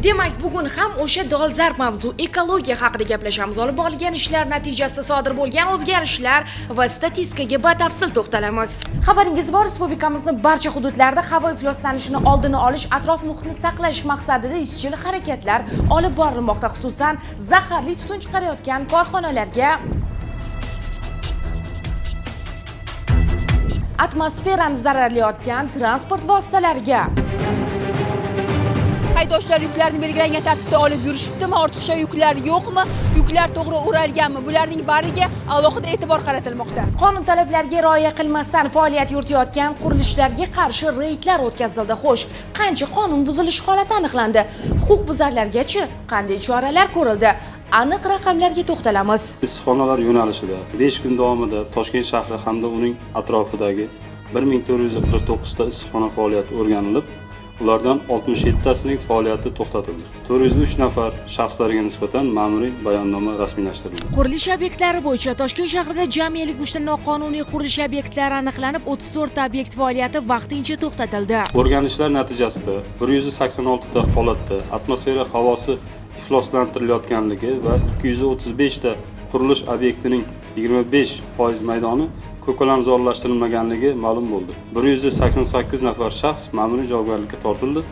Demak, bugun ham o'sha dolzarb mavzu, ekologiya haqida gaplashamiz. Olib borilgan ishlar natijasida sodir bo'lgan o'zgarishlar va statistikaga batafsil to'xtalamiz. Xabaringiz bor, respublikamizning barcha hududlarida havo ifloslanishini oldini olish, atrof muhitni saqlash maqsadida izchil harakatlar olib borilmoqda. Xususan, zaharli tutun chiqarayotgan korxonalarga, atmosferani zararlayotgan transport vositalariga, Haydovchilar yuklarni belgilangan tartibda olib yurishibdimi, ortiqcha yuklar yo'qmi, yuklar to'g'ri o'ralganmi? Bularning bariga alohida e'tibor qaratilmoqda. Qonun talablariga rioya qilmasdan faoliyat yuritayotgan qurilishlarga qarshi reydlar o'tkazildi. Xo'sh, qancha qonun buzilish holati aniqlandi? Huquqbuzarlargachi qanday choralar ko'rildi? Aniq raqamlarga to'xtalamiz. Issiqxonalar yo'nalishida 5 kun davomida Toshkent shahri hamda uning atrofidagi 1449 ta issiqxona faoliyati o'rganilib, ulardan 67 tasining faoliyati to'xtatildi. 403 nafar shaxslarga nisbatan ma'muriy bayonnoma rasmiylashtirildi. Qurilish obyektlari bo'yicha Toshkent shahrida jami 53 ta noqonuniy qurilish obyektlari aniqlanib, 34 ta obyekt faoliyati vaqtincha to'xtatildi. O'rganishlar natijasida 186 ta holatda atmosfera havosi ifloslantirilayotganligi va 235 ta qurilish obyektining 25% maydoni ko'kalamzorlashtirilmaganligi ma'lum bo'ldi. 188 nafar shaxs ma'muriy javobgarlikka tortildi.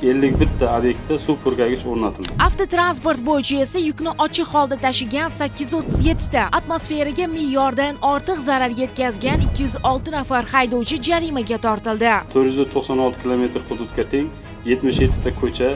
51 ta obyektda suv purkagich o'rnatildi. Avtotransport bo'yicha esa yukni ochiq holda tashigan 837 ta, atmosferaga me'yordan ortiq zarar yetkazgan 206 nafar haydovchi jarimaga tortildi. 496 kilometr hududga teng 77 ta ko'cha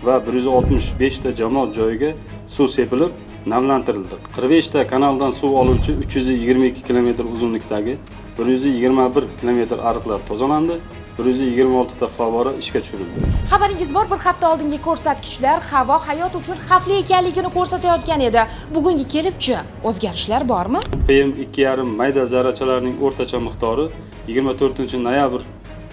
va 165 ta jamoat joyiga suv sepilib namlantirildi. 45 ta kanaldan suv oluvchi 322 kilometr uzunlikdagi 121 kilometr ariqlar tozalandi, 126 ta favvora ishga tushirildi. Xabaringiz bor, bir hafta oldingi ko'rsatkichlar havo hayot uchun xavfli ekanligini ko'rsatayotgan edi. Bugunga kelibchi, o'zgarishlar bormi? PM 2,5 mayda zarrachalarning o'rtacha miqdori 24 noyabr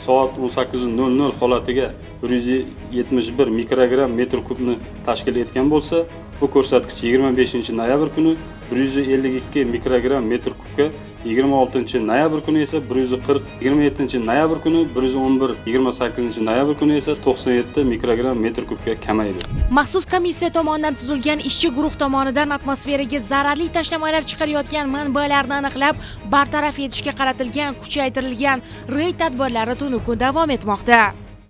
soat 18:00 holatiga 171 mikrogramm metr kubni tashkil etgan bo'lsa, bu ko'rsatkich 25 noyabr kuni 152 mikrogramm metr kubga, 26 noyabr kuni esa 140, 27 noyabr kuni 111, 28 noyabr kuni esa 97 mikrogramm metr kubga kamaydi. Maxsus komissiya tomonidan tuzilgan ishchi guruh tomonidan atmosferaga zararli tashlamalar chiqarayotgan manbalarni aniqlab, bartaraf etishga qaratilgan kuchaytirilgan reyd tadbirlari tunu kun davom etmoqda.